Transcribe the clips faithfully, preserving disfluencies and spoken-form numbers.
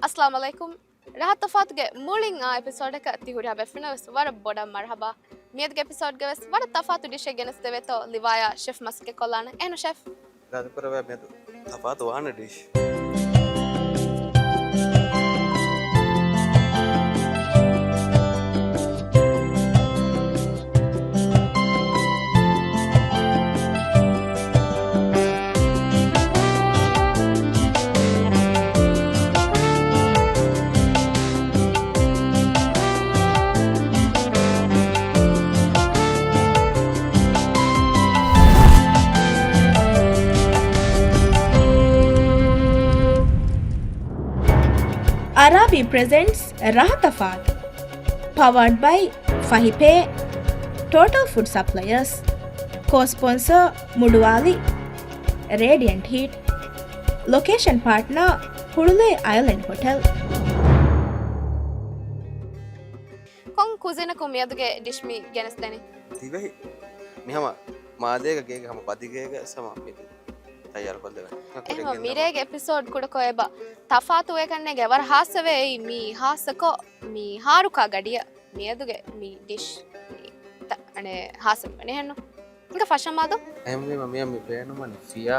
އައްސަލާމު ޢަލައިކުމް. ރަހަ ތަފާތުގެ މުޅިން އާ އެޕިސޯޑަކަށް ތި ހުރިހާ ބޭފުޅުންނަށް ވެސް ވަރަށް ބޮޑަށް މަރުޙަބާ. މިއަދުގެ އެޕިސޯޑްގަ ވެސް ވަރަށް ތަފާތު ޑިޝެއް ގެނެސްދެވޭތޯ ލިވާޔާ ޝެފް މަސައްކަތްކޮށްލާނެ. އެހެން ޝެފް؟ އިރާދަކުރެވޭ މިއަދު ތަފާތު ވާނެ ޑިޝް. އަރާބީ ޕްރެޒެންޓްސް ރަހަ ތަފާތު. ޕަވާޑް ބައި ފަހި ޕޭ، ޓޯޓަލް ފުޑް ސަޕްލަޔަރސް. ކޯ ސްޕޮންސަރ މުޑުވާލި ރޭޑިއަންޓް ހީޓް. ލޮކޭޝަން ޕާޓްނަރ ހުޅުލޭ އަޔަލެންޑް ހޮޓެލް. ކޮން ކުޒިނަކުން މިއަދުގެ ޑިޝް މި ގެނެސްދެނީ؟ ދިވެހި މި ހަމަ މާލޭގަ ގޭގަ ހަމަ ބަދިގޭގަ ސަމާ މި ތައްޔާރުކޮށްލެވޭ. އެހެން މިރޭގެ އެޕިސޯޑް ކުޑަކޮށް އެބަ ތަފާތުވެ ކަންނޭނގެ ވަރަށް ހާއްސަވޭ. އެއީ މި ހާއްސަކޮށް މި ހާރުކާ ގަޑިއަށް މިއަދުގެ މި ޑިޝް ތަ-، އަނެއް ހާއްސަ ވަނީ ހެންނު. އިނގަ ފަށަމާދޯ. އެހެންވީމަ މިއަށް މި ބޭނުންވަނީ ފިޔާ.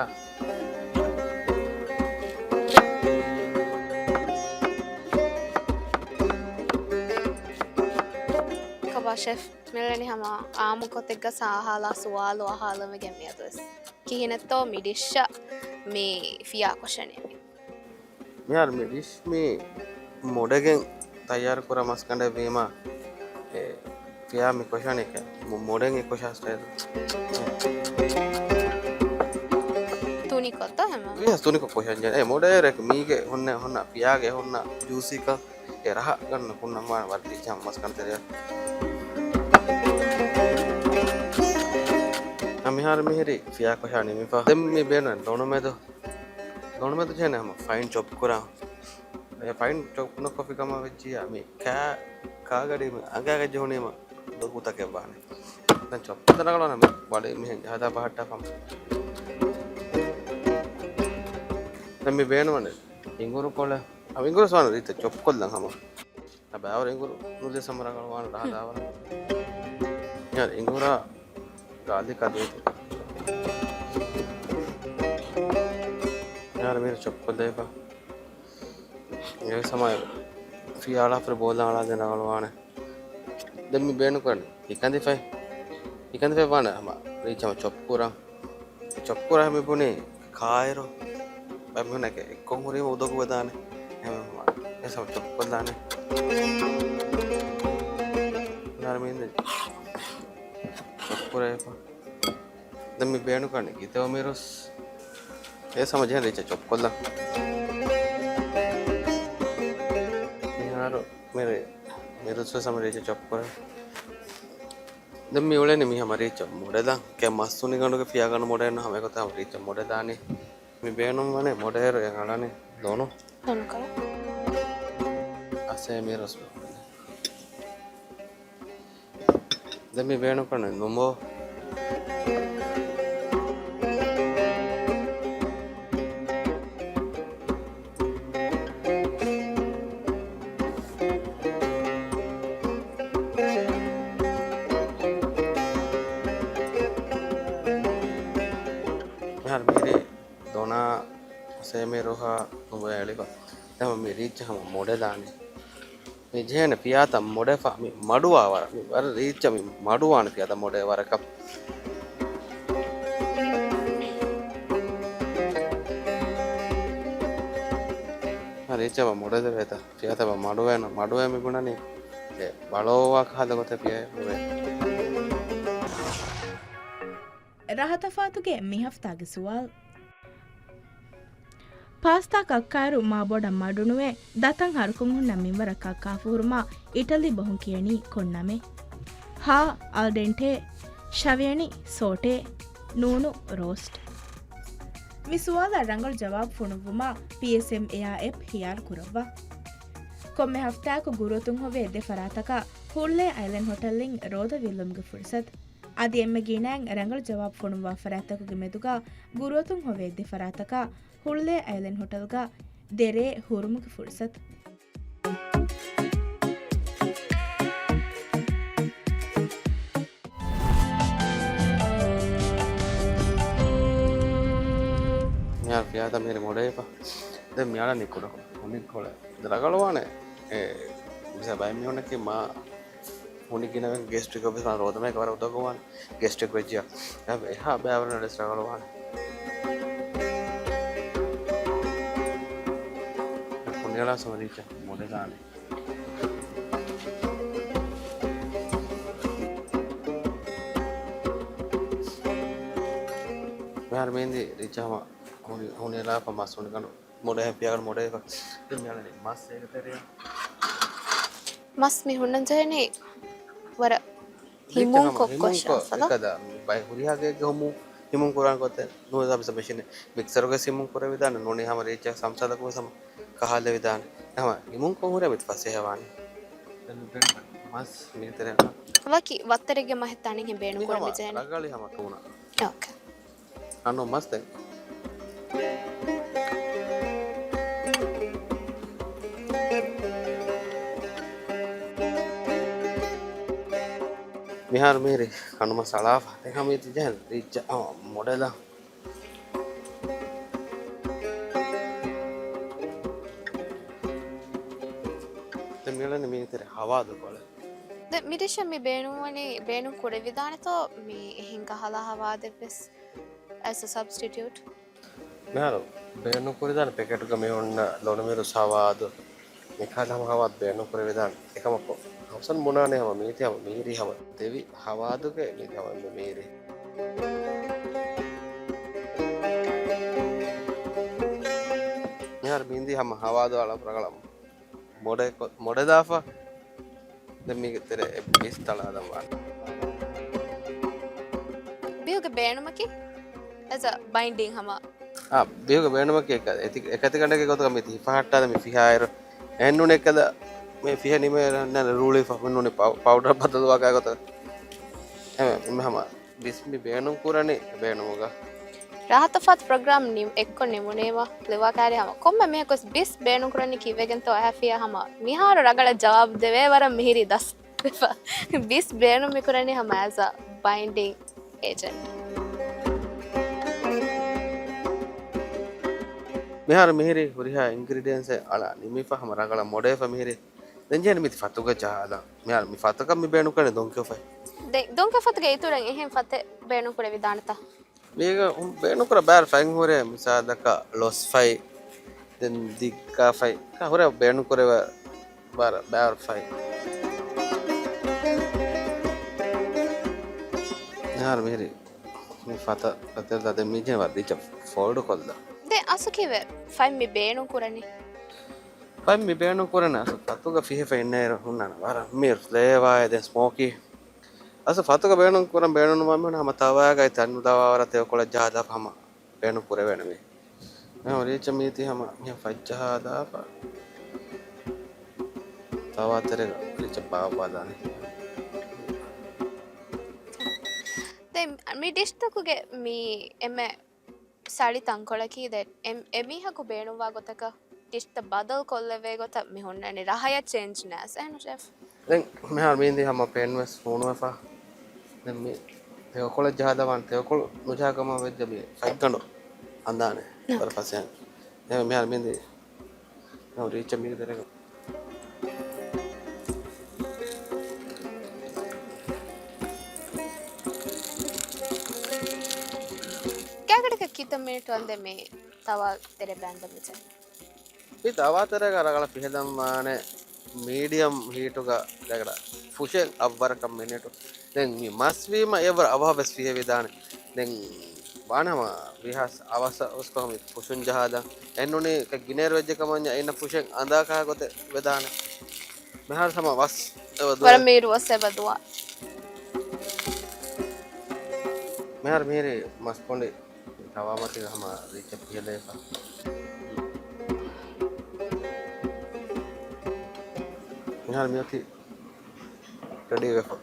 ކޮބާ ޝެފް، މިއުޅެނީ ހަމަ އާއްމު ގޮތެއްގަ އަހާލާ ސުވާލު އަހާލަން ވެގެން މިއަދުވެސް. ކިހިނެއްތޯ މި ޑިޝްއަށް މި ފިޔާ ކޮށަނީ މި؟ މިހާރު މި ޑިޝް މި މޮޑެގެން ތައްޔާރު ކުރާ މަސްގަނޑެއް ވީމަ، އެ، ފިޔާ މި ކޮށާނީ މޮ-، މޮޑެން އެއް ކޮށާ ސްޓައިލް. ތުނިކޮށްތޯ ހަމަ؟ ވިޔަސް ތުނިކޮށް ކޮށަން ޖެހޭ. އެ މޮޑޭރެކް މީގެ ހުންނަ، ހުންނަ، ފިޔާގެ ހުންނަ ޖޫސީކަން އެ ރަހަ ގަންނަ ހުންނަ މާ ވަރަށް ރީއްޗަށް މަސްގަނޑު ތެރެއަށް. އަ، މިހާރު މިހިރީ ފިޔާ ކޮށާ ނިމިފަ. ދެން މި ބޭނުން ލޮނުމެދު. ލޮނުމެދު ޖެހޭނެ ހަމަ ފައިން ޗޮޕް ކުރާ. އެ ފައިން ޗޮޕް ނުކޮށްފި ކަމަށް ވެއްޖިއްޔާ މި ކާ، ކާގަޑި މި އަނގައިގަ ޖެހުނީމަ ދޮގުތަކެއް ވާނެ. ދެން ޗޮޕް ކޮށްދެން ރަނގަޅުވާނެ މި ވަޅި މިހެން ހަދާ ބަހައްޓާފަ. ދެން މި ބޭނުންވަނީ އިނގުރު ކޮޅެއް. އަ، އިނގުރު ސޯން ރީތި ޗޮޕް ކޮށްލަން ހަމަ. ބައިވަރު އިނގުރު ނުލިޔަސް ހަމަ ރަނގަޅުވާނެ ރަހަ ދާވަރަށް. އިނގުރާ ގާލިކާ ދޭތި. މިހާރު މީރު ޗޮޕް ކޮށްލައިފަ. އެ ސަމާޔަށް ފިޔާ އަޅާފަ ބޯލަ އަޅާދޭ ރަނގަޅުވާނެ. ދެން މި ބޭނުން ކުރަނީ ހިކަނދިފައި. ހިކަނދިފައި ވާނެ ހަމަ ރީއްޗަށް ހަމަ ޗޮޕް ކުރަން. ޗޮޕް ކުރާ މި ބުނީ ކާއިރު ބައިމީހުންނަކަށް އެއްކޮށް ހުރީމަ އުދަގޫ ވެދާނެ. އެހެންވީމަ އެ ސަމަ ޗޮޕް ކޮށްލާނެ. ނާރަ މީން ޗޮޕް ކުރެވިފަ. ދެން މި ބޭނުން ކުރަނީ ގިތައު މިރުސް. އެ ސަމަ ޖެހެން ރީއްޗަށް ޗޮޕް ކޮށްލާ. މިހާރު މިރި، މިރުސް ވެސް ހަމަ ރީއްޗަށް ޗޮޕް ކުރޭ. ދެން މި އުޅެނީ މި ހަމަ ރީއްޗަށް މޮޑެލަން. ކެ މަސް ތުނިގަނޑުގެ ފިޔާގަނޑު މޮޑެލް ހަމަ އެގޮތަށް ހަމަ ރީއްޗަށް މޮޑެލާނީ. މި ބޭނުންވަނީ މޮޑޭރު އެ އަޅަނީ ލޮނު. ލޮނުކަރ. އަސޭ މިރުސް. ދެން މި ބޭނުން ކުރަނީ ނުމޯ. މިހާރު މިހިރީ ދޮނާ ސޭމިރުހާ ނުބައި އެޅިފަ. ދެން މި ރީއްޗަށް ހަމަ މޮޑެލާނެ. މި ޖެހޭނެ ފިޔާތައް މޮޑެފަ މި މަޑުވާ ވަރަށް. މި ވަރަށް ރީއްޗަށް މި މަޑުވާނެ ފިޔާތައް މޮޑޭ ވަރަކަށް. ރީއްޗަށް މަޑުވެދެވޭތަ؟ ފިޔާތައް މަޑުވޭނު، މަޑުވޭ މި ބުނަނީ. އެ ބަޅޯވާ ކަހަލަ ގޮތެއް ފިޔާ ނުވޭ. ރަހަ ތަފާތުގެ މި ހަފްތާގެ ސުވާލު. ޕާސްތާ ކައްކާއިރު މާ ބޮޑަށް މަޑުނުވެ، ދަތަން ހަރުކޮށް ހުންނަ މިންވަރަށް ކައްކާފަ ހުރުމާ އިޓަލީ ބަހުން ކިޔަނީ ކޮން ނަމެއް؟ ހާ، އަލް ޑެންޓޭ، ޝަވިޔަނި، ސޯޓޭ، ނޫނު، ރޯސްޓް. މި ސުވާލަށް ރަނގަޅު ޖަވާބު ފޮނުއްވުމަށް ޕީއެސްއެމް އެއާ އެޕް ހިޔާރު ކުރައްވާ. ކޮންމެ ހަފްތާއަކު ގުރުއަތުން ހޮވޭ ދެ ފަރާތަކަށް ހުޅުލޭ އައިލެންޑް ހޮޓަލްއިން ރޯދަ ވީއްލުމުގެ ފުރުސަތު. އަދި އެންމެ ގިނައިން ރަނގަޅު ޖަވާބު ފޮނުއްވާ ފަރާތްތަކުގެ މެދުގަ ގުރުއަތުން ހޮވޭ ދެ ފަރާތަކަށް ހުޅުލޭ އައިލެންޑް ހޮޓަލްގަ ދެރޭ ހުރުމުގެ ފުރުސަތު. މިހާރު ފިޔާތަށް މިހިރީ މޮޑައިފަ. ދެން މިއަޅަނީ ކުޑަކޮށް ހުނިކޮޅެއް. ދެން ރަގަޅުވާނެ. އެ، މިސާ ބައެއް މީހުންނަކީ މާ ހުނި ގިނަވެގެން ގެސްޓްރިކް އޮފީސަށް ރޯދަމޭ ވަރަށް އުދަގޫވާނެ. ގެސްޓްރިކް ވެއްޖިއްޔާ. އެހާ ބައިވަރު ނަޑެސް ރަގަޅުވާނެ. ކުނިއަޅާ ސަމަދީޗަ މޮޑެލާނެ. މިހާރު މީނދި ރީޗަ ހަމަ ހުނި، ހުނިއަޅާފަ މަސް ހުނިގަނޑު މޮޑެ ފިޔާގަނޑު މޮޑެފަ. މިއަޅަނީ މަސް އޭގެ ތެރެއަށް. މަސް މި ހުންނަން ޖެހެނީ ވަރަށް ރީޗަ ހިމުން ހަމަ ކޮށް ހިމުން ކޮށް ކޮށް އަސަލަށް. އެކަދަ ބައެއް ހުރިހާ ގެއެއްގެ ހުމު، ހިމުން ކުރާން ގޮތެއް ނޫން ސަބި ސަބިޝިން މިކްސަރުގެ ހިމުން ކުރެވިދާނެ ނޫނީ ހަމަ ރީޗަ ސަމްސާލަކު ވެސް ހަމަ ކަހާލެވިދާނެ. ހަމަ ހިމުން ކޮށް ހުރެ މި ފަސޭހަވާނެ. ދެން މަސް މި ތެރެއަށް. ވަކި ވައްތަރެއްގެ މަހެއް ތަނިން ބޭނުން މި ކުރަން ހަމަ ޖެހެނީ. ރަގަޅި ހަމަ ތޫނަ. އޯކޭ. އަންނަ މަސް ދެން. މިހާރު މިހިރީ ކަނޑުމަސް އަޅާފަ. ދެން ހަމީ ތި ޖަހަން ރީއްޗަށް މޮޑެލަށް. ދެން މިއަޅަނީ މީތިރެ ހަވާދު ކޮޅެއް. ދެން މި ޑިޝަށް މި ބޭނުންވަނީ، ބޭނުން ކުރެވިދާނެތޯ މި އެހެން ކަހަލަ ހަވާދެއްވެސް؟ As a substitute. މިހާރު ބޭނުން ކުރެވިދާނެ ޕެކެޓުގަ މި ހުންނަ ލޮނުމިރުސް ހަވާދު، މިކަހަލަ ހަމަ ހަވާދު ބޭނުން ކުރެވިދާނެ. އެކަމަކު ހަމަ ބުނާނެ ހަމަ މީތި ހަމަ މީރި ހަމަ ދެވި ހަވާދުގެ މީތި ހަމަ މީރި. މިހާރު މިންދީ ހަމަ ހަވާދު އަޅަ ރަގަޅަށް މޮޑެ، މޮޑެދާފަ. ދެން މީގެ ތެރެ ބިސް ތަޅާލަން ވާނެ. ބިހުގެ ބޭނުމަކީ؟ As a binding ހަމަ. އާ، ބިހުގެ ބޭނުމަކީ އެކަ-، އެތި-، އެކަތިގަނޑެއްގެ ގޮތުގަ މި ހިފަހައްޓާލަ މި ފިހާއިރު. އެހެންނޫން އެކަލަ މި ފިހެ ނިމޭ ރޫޅިފަ މި ނޫނީ ޕައު-، ޕައުޑަރ ބަދަލުވާކާ ގޮތަށް. އެ، މި ހަމަ ބިސް މި ބޭނުން ކުރަނީ ބޭނުމުގަ. ރާހަތުފަތު ޕްރޮގްރާމް ނި-، އެއްކޮށް ނިމުނީމަ ލިވާކާރި ހަމަ ކޮންމެ މީހަކުވެސް ބިސް ބޭނުން ކުރަނީ ކީއްވެގެންތޯ އަހައިފިއްޔާ ހަމަ މިހާރު ރަގަޅަށް ޖަވާބު ދެވޭ ވަރަށް މިހިރީ ދަސް ވެފަ. ބިސް ބޭނުން މި ކުރަނީ ހަމަ as a binding agent. މިހާރު މިހިރީ ހުރިހާ އިންގްރީޑިއެންޓްސް އަޅާ ނިމިފަ ހަމަ ރަގަޅަށް މޮޑޭފަ މިހިރީ. ދެން ޖެހެނީ މިތި ފަތުގަ ޖަހާލަން. މިހާރު މި ފަތަކަށް މި ބޭނުން ކުރަނީ ދޮންކި ފަތް. ދެން ދޮންކި ފަތުގެ އިތުރަށް އެހެން ފަތެއް ބޭނުން ކުރެވިދާނެތަ؟ މީގަ ބޭނުން ކުރާ ބައިވަރު ފަތް ހުރޭ، މިސާލަކަށް ލޮސް ފަތް، ދެން ދިއްގާ ފަތް، ހުރޭ ބޭނުން ކުރެވޭ ބައިވަރު، ބައިވަރު ފަތް. މިހާރު މިހިރީ މި ފަތަ، ފަތަ ދެން މި ޖެހޭ ވަރަށް ރީއްޗަށް ފޯލްޑް ކޮށްލާ. ދެން އަސު ކީއްވެ ފަތް މި ބޭނުން ކުރަނީ؟ ފަތް މި ބޭނުން ކުރަނީ އަސު ފަތުގަ ފިހެފަ އިންނައިރު ހުންނާނެ ވަރަށް މި ފްލޭވާއެއް ދެން ސްމޯކީ. އަސް ފަތުގަ ބޭނުން ކުރަން ބޭނުންވާ މީހުން ހަމަ ތަވާގައި ތަން ނުދަވާ ވަރަށް ތެޔޮކޮޅަށް ޖަހާލާފަ ހަމަ ބޭނުން ކުރެވޭނެ މީ. މިހާރު ރީއްޗަށް މީތި ހަމަ މިހާ ފަތް ޖަހާލާފަ ތަވާ ތެރޭގަ ރީއްޗަށް ބާއްވާލާނެ. ދެން މި ޑިޝްތަކުގެ މި އެންމެ ސަޅި ތަންކޮޅަކީ ދެން އެ-، އެމީހަކު ބޭނުންވާ ގޮތަކަށް ޑިޝްތައް ބަދަލު ކޮށްލެވޭ ގޮތަށް މި ހުންނަނީ ރަހަޔަށް ޗޭންޖް ނާސް. އެހެން ޝެފް؟ ދެން މިހާރު މީނދީ ހަމަ ޕޭން ވެސް ހޫނުވެފަ. ދެން މި ތެޔޮކޮޅަށް ޖަހާލަވާން، ތެޔޮކޮޅު ނުޖަހާ ކަމަށް ވެއްޖެ މި ފަތްގަނޑު ހަނދާނެ. ނޯ. ވަރަށް ފަސޭހަ. ދެން މިހާރު މީނދީ ނަމަ ރީއްޗަށް މީގެ ތެރޭގަ. ގާގަޑަކަށް ކިތައް މިނިޓު ވަންދެ މި ތަވާ ތެރެ ބައިންދަމުޖެ؟ މި ތަވާ ތެރޭގަ ރަގަޅަށް ފިހެދަން ވާނެ މީޑިއަމް ހީޓުގަ ރަގަޅަ ފުށެއް އަށްވަރަކަށް މިނިޓު. ދެން މި މަސް ވީމަ އެއަށްވުރެ އަވަހަށް ވެސް ފިހެވިދާނެ. ދެން ވާނަމަ ވީހާވެސް އަވަހަށް ވެސް ކޮށް މި ފުށުން ޖަހާލަން. އެންނުނީ އެ ގިނައިރު ވެއްޖެ ކަމަންޏާ އެންނަ ފުށެއް އަނދާ ކާ ގޮތެއް ވެދާނެ. މިހާރު ހަމަ ވަސް އެބަ ދުވާ. ވަރަށް މީރު ވަސް އެބަ ދުވާ. މިހާރު މިހިރީ މަސް ކޮނޑި ތަވާ މަތިގަ ހަމަ ރީއްޗަށް ފިހެލައިފަ. މިހާރު މިއޮތީ ރެޑީ ވެފަ.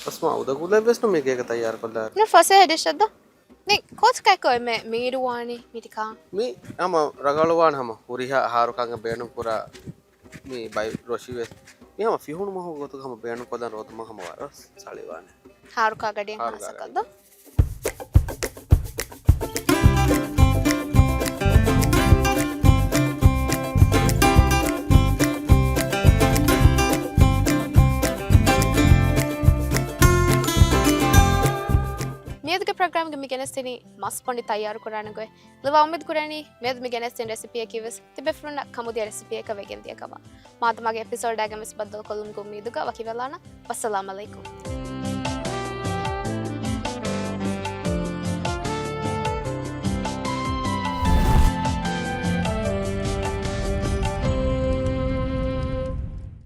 ބަސް މާ އުދަގޫލައެއް ވެސް ނު މީ ގޭގަ ތައްޔާރު ކޮށްލާ. ނު ފަސޭހަ ޑިޝް އެއް ދޯ؟ ނިކް ކޯޗަކަށް އެއްކޮށް އެންމެ މީރުވާނީ މި ކާން؟ މި ހަމަ ރަނގަޅުވާނެ ހަމަ ހުރިހާ އަހަރު ކަން ބޭނުން ކުރާ މި ބައި ރޮށި ވެސް. މި ހަމަ ފިހުނު މަހު ގޮތުގަ ހަމަ ބޭނުން ކޮށްދާން ރޯދަމަ ހަމަ ވަރަށް ސަޅިވާނެ. ހާރުކާ ގަޑިއެއް ހާރުކާ ހާސަކަށް ގަޑި. ދޯ؟ މިއަދުގެ ޕްރޮގްރާމްގެ މި ގެނެސްދިނީ މަސް ބޮނޑި ތައްޔާރު ކުރާނެ ގޮތް. ލުވާ އުއްމީދު ކުރަނީ މިއަދު މި ގެނެސްދިން ރެސިޕީއަކީ ވެސް ތިބޭފުޅުންނަށް ކަމުދިޔަ ރެސިޕީއަކަށް ވެގެންދިޔަ ކަމަށް. މާދަމާގެ އެޕިސޯޑާގެން ވެސް ބައްދަލުކޮށްލުމުގެ އުއްމީދުގަ ވަކިވެލާނަން. ވައްސަލާމް އަލައިކުމް.